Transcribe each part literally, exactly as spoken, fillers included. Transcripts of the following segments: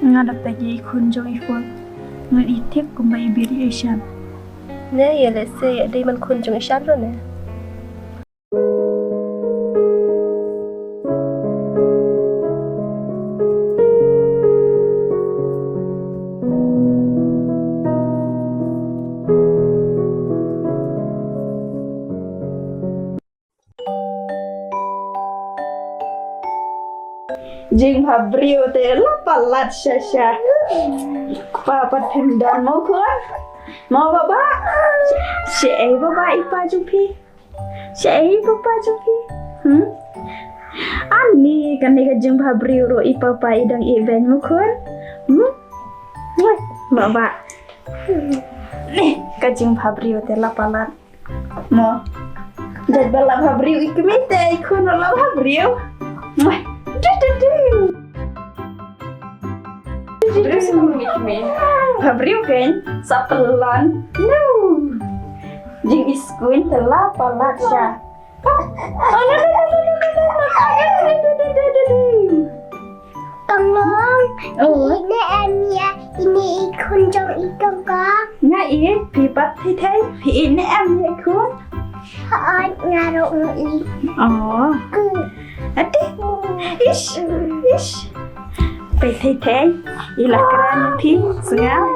Nga da peit ïa i khun jong i Fol. Nga i thik kumba i bir i shan. Ne ïa lehse ïa dei man khun jong i shan ruh ne. Jingbhabriew te la palat sha sha. Kpa pat phim don mo khun. Mo baba. Shaei baba i pa jong phi. Shaei baba jong phi. Hmm? Ani kane ka jingbhabriew ruh i papa i dang ïeit beiñ mo khun. Hmm? Baba. Ni ka jingbhabriew te la palat. Mo. Jait ba la bhabriew i kmie te i khun la bhabriew. Mwah. Du, du, du. Bhabriew sngewbha i kmie. Bhabriew kein sa pynlong. No. Jing i skuin te la palat sha. Kong Long, oh. Ine em ïa, ine i khun jong i kong ka. Nga i, phi pat thei thei, phi ine em ïa i khun. Hooid, nga ruh nga i. Oh. Ati. Ish, ish. Phi thei thei, i la kren phi, sngew.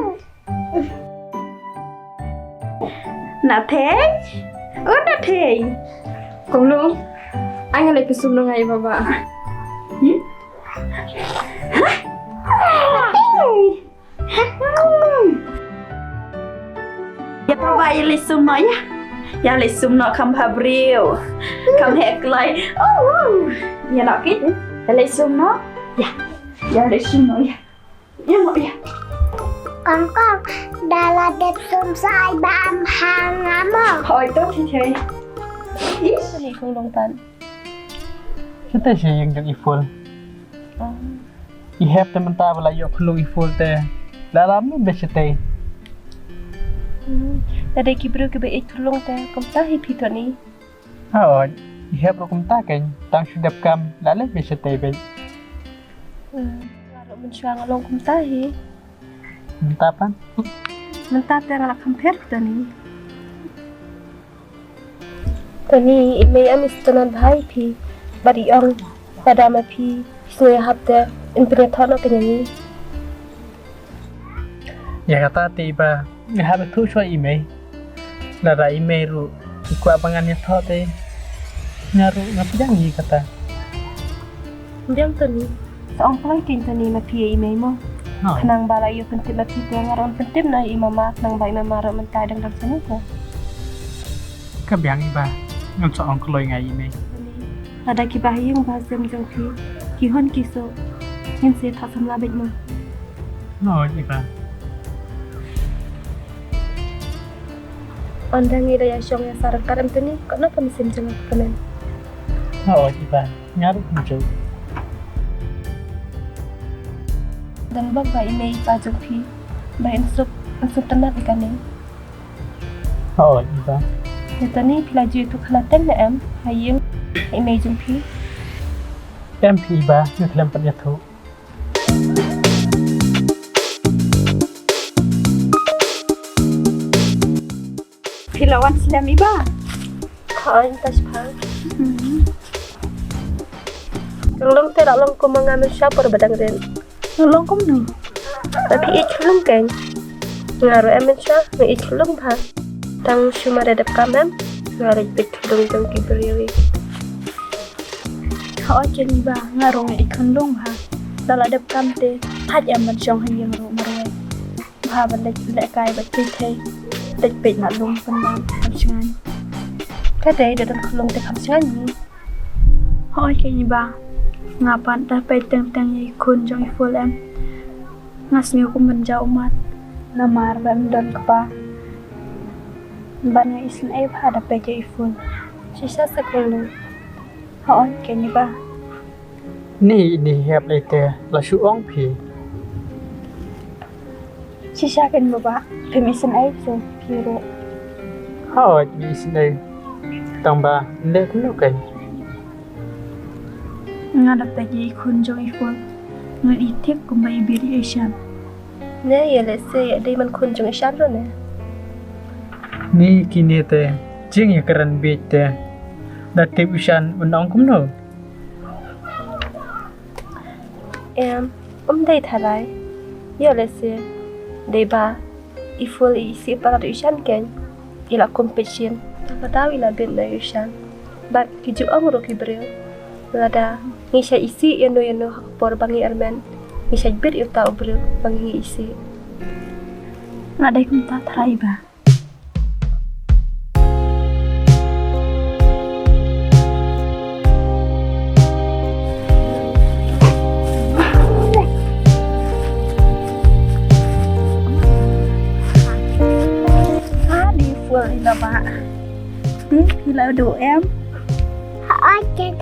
Na thei? O na thei. Kong Long, ai nga leit pynsum noh nga ïa baba. Hmm? Ïa baba ïa leit sum noh ïa. Ïa leit sum noh kham bhabriew. Kham heh kloi. Oh, oh. Ïa noh ki. Ïa leit sum noh. Ïa. Ïa leit sum noh ïa. Ïa mo ïa. Kong kong, da la dep sum sa ai ba am ha nga mo. Hooid to thei thei. Ish. Ni Kong Long tan. Shatei sha ïing jong i Fol. Oh. I hep te mynta ba la ïoh khunlung i Fol te. La la mih beit shatei. Hmm. Lada ki briew kiba ïeit khunlung te kumta hi phi Tony. Hooid, i hep ruh kumta kein, tang shu dep kam, la leit beit shatei beit. Hmm, nga ruh mynshuwa nga long kumta hi. Mynta pat? Mynta te nga la kham pher Tony. Tony, i mei em i sngewtynnat bha ïa phi, bad i ong, lada ma phi sngew ïahap te, yn pynïathoh noh kein ïa ngi. Ïa kata te i Bah, nga hap ïathuh shuwa i mei. Lada i mei ruh i kwah ba ngan ïathoh te, nga ruh nga pdiang ïa kata. Pdiang Tony, sa ong kloi kein Tony ma phi ïa i mei mo. Hooid. Khnang ba la ïoh pyntip ma phi te nga ruh ngan pyntip noh ïa i mama, khnang ba i mama ruh mynta dang don shane te. Ka biang i Bah, ngam sa ong kloi nga ïa i mei. Lada ki bahaïing bahasem jong phi ki hun ki suh, ngin sa ïathoh samla beit mo. Hooid i Bah. Ynda ngi la ïashong ïasah ryngkat em Tony, kano ka mynsiem jong nga ka kmen. Hooid i Bah, nga ruh kumjuh. Don bok ba i mei i pa jong phi ba yn suk, yn suk tynnat ïa kane. Hooid i Bah. Ïa Tony, phi la ju ïathuh khana teng ne em ha ïing i mei jong phi? Em phi i Bah, nga khlem pat ïathuh. Phi la wan slem i Bah? Hooid, tang shipang. Hmm. Kong Long te la long kum ma nga mynshuwa por ba dang rit. Nga long kumno? Ba phi ïeit khunlung kein. Nga ruh em mynshuwa nga ïeit khunlung bha. Tang shu ma da dep kam em nga leit peit khunlung jong ki briew. Hooid kein i Bah, nga ruh nga ïeit khunlung bha. Da la dep kam te thait em ban shong ha ïing ruh marwei. Bha ban leit lehkai bad peit thei. Leit peit mahlung pynban kham shngaiñ. Ka dei da don khunlung te kham shngaiñ hi. Hooid kein i Bah, nga pat da peit teng teng ïa i khun jong i Fol em. Nga sngew kum ban jaw ummat namar ba ym don kpa. Bad nga isynei bha da peit ïa i Fol. Shisha sa Kong Long. Hooid kein i Bah. Ni, ni hep lei te la shu ong phi. Shisha kein baba, phim isynei shuh phi ruh. Hooid, ngi isynei. Tang ba, leh kumno kein. Nga da peit ïa i khun jong i Fol. Ngan i thik kumba i bieit ïa i Shan. Ne ïa lehse ïa dei man khun jong i Shan ruh ne. Ni kine te jing ïa kren bieit te. Da tip i Shan un ong kumno? Em, um dei tharai. Ïa lehse dei ba i Phul i isih palat ïa u Shan kein. I la kum peit shin. Ka daw i la bit na ïa u Shan. Bad ki ju ong ruh ki briew, lada ngi shait isih ïano ïano ha ka por ba ngi armen, ngi shait bit ïa uta u briew ba ngi isih. La dei kumta tharai ba. Ani fuel ina ba. Ti ila du em. Hooid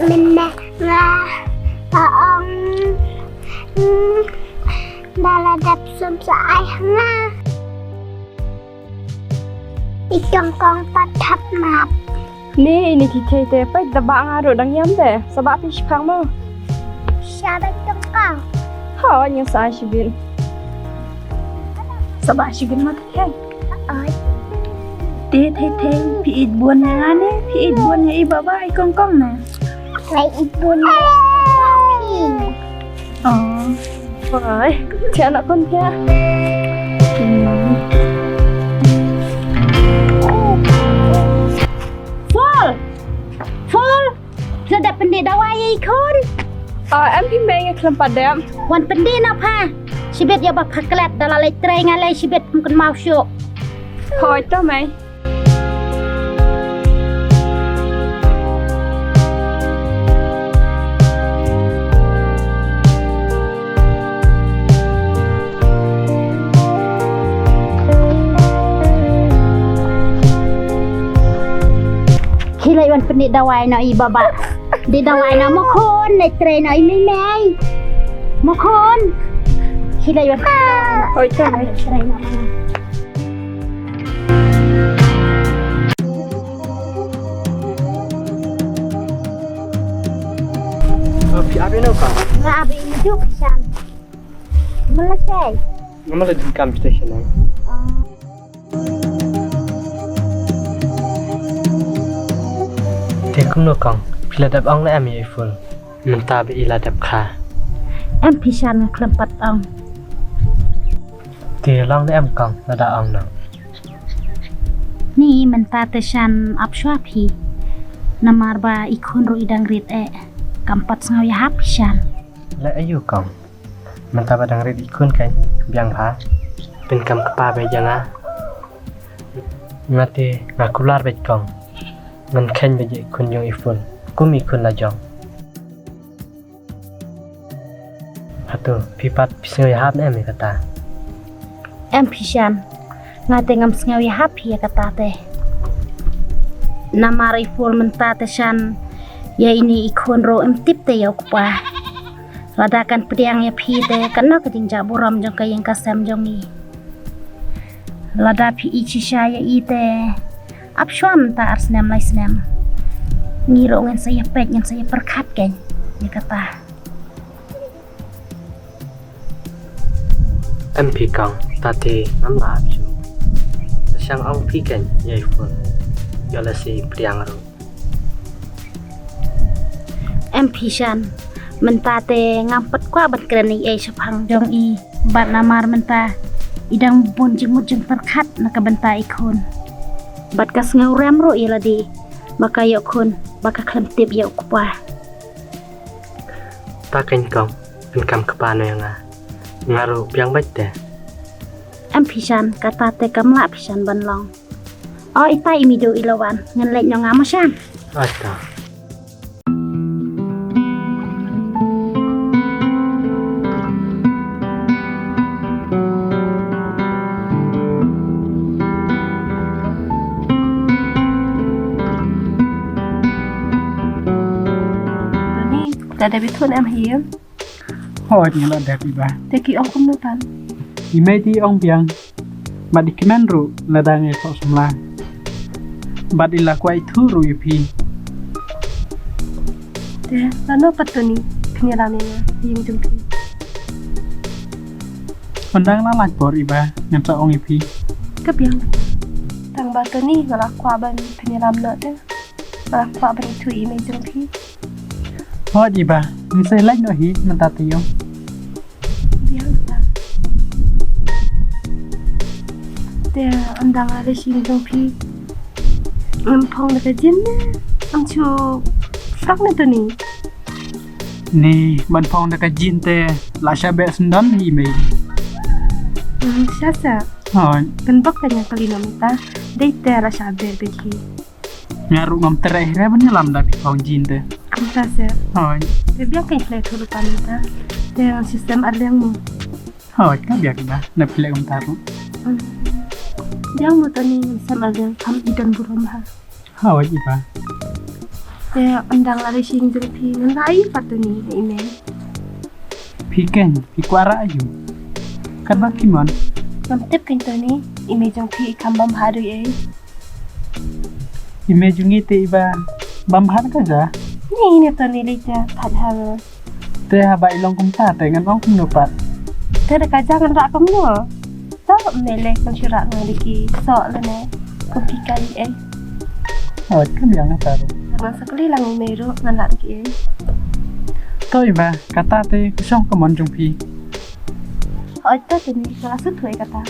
mynne nga ong, mm, da la dep sum sa ai ha nga. I Kongkong pat hap map. Ni ini ki thei te peit da ba nga ruh dang ïam te. Sa ba phi shipang mo. Sha ba Kongkong. Ha, ngi sa shibit. Sa ba shibit mo te. Oi. Te thei thei phi ïeit bun ïa nga ne, phi ïeit bun ïa i Baba i Kongkong ne. Lai ïeit bun ïa phi. Oh. Wai, chan akan pia. Phul! Phul! Phi la dep pyndih dawai ïa i khun? Oh, em phi mei nga khlem pat dep. Wan pyndih noh pha. Shibit ïa ba pha klet da la leit trei nga lei shibit ym kynmaw shuh. Hooid to mei. Khie leit wan pyndih dawai noh i Baba. Dih dawai noh mo khun, leit trei noh i mei mei. Mo khun. Khie leit wan pyndih dawai noh. Hooid to mei. Trei noh. Phi ap ïano kong? Nga ap ïano kong? Shan. Mala sei. Mala din kam station ai. Te kumno kong, phi la dep ong ne em ïa i Phul mynta ba i la dep kha? Em phi Shan, nga khlem pat ong. Te long ne em kong, lada ong noh. Ni mynta te Shan ap shuwa phi. Namar ba i khun ruh i dang rit eh. Kam pat sngew ïahap phi Shan. Leh aïu kong. Mynta ba dang rit i khun kein, biang bha. Phin kam kpa beit ïa nga. Nga te nga kular beit kong. Ngan kheiñ beit ïa i khun jong i Phul kum i khun la jong. Hato phi pat phi sngew ïahap ne em ïa kata? Em phi Shan. Nga te ngam sngew ïahap ïa kata te. Namar i Phul mynta te Shan, ïa ine i khun ruh ym tip te ïa u kpa. Lada kan pdiang ïa phi te, kano ka jingjah burom jong ka ïing ka sem jong ngi. Lada phi ïeit shisha ïa i te, ap shuwa mynta ar snem lai snem. Ngi ruh ngin sa ïa peit, ngin sa ïa pyrkhat kein ïa kata. Em phi kong, ta te ngam lah ap shuh. Te shang ong phi kein ïa i Phul. Ïoh lehse pdiang ruh. Em phi Shan, mynta te ngam pat kwah ban kren ei ei shaphang jong i. Bad namar mynta i dang bun jingmut jingpyrkhat na ka bynta i khun. Bad ka sngew rem ruh ïa lade ba ka ïoh khun ba ka khlem tip ïa u kpa. Ta kein kong, phin kam kpa noh ïa nga. Nga ruh biang beit te. Em phi Shan, kata te kam lah phi Shan ban long. O itai i mei duh i la wan, ngan leit noh nga mo Shan. Ata. Ani, ta da bitun em hi. Hooid, nga la dep i Bah. Te ki ong kumno tan? I mei te i ong biang. Bad i kmen ruh lada ngi ïathoh samla. Bad i la kwah ithuh ruh ïa phi. Te lano pat tuni phin ïalam ïa nga ha ïing jong phi? Ynda nga la lait por Iba, ngan sa ong ïa phi. Ka biang. Tang ba Tony nga la kwah ban pynïalam noh te. Nga la kwah ban ithuh ïa i mei jong phi. Hooid Iba, ngin sa lait noh hi mynta taïew. Biang ta. Te ynda nga la leit sha ïing jong phi, ngam phong da ka jin ne? Ngam shu phra ne Tony? Ni, ban phong da ka jin te la shah beh syndon hi i mei. Hmm, shisha. Hooid. Kan bok ka ïa kali na mynta. Dei te la shah beh beh hi. Nga ruh ngam treh hi re ban ïalam da phi phong jin te. Kumta seh. Hooid. Te biang kein phi leh thuh lypa mynta. Te ngan shu sem arliang mo. Hooid, ka biang Iba, na phi leh kumta ruh. Hmm. Biang mo Tony, ngan sem arliang kham i don burom ha. Hooid Iba. Te ynda nga la leit sha ïing jong phi ngan rah aïu pat Tony, ïa i mei? Phi kein, phi kwah rah aïu? Katba phi mon. Ngam tip kein Tony, i mei jong phi i kham bam bha dei ei. I mei jong ngi te Iba bam bha ka ja. Ni ne Tony lei ja, pat ha. Te haba i long kumta te ngan ong kumno pat? Te da ka ja ngan rah kumno? To, me leh kan shu rah nga da ki soh lane kum phi kai ei. Hooid, ka biang kata ruh. Ngan sa kylli lang i mei ruh ngan rah da ki ei. To Iba, kata te ka shong ka mon jong phi. Hooid, to Tony, nga la sngewthuh ïa kata.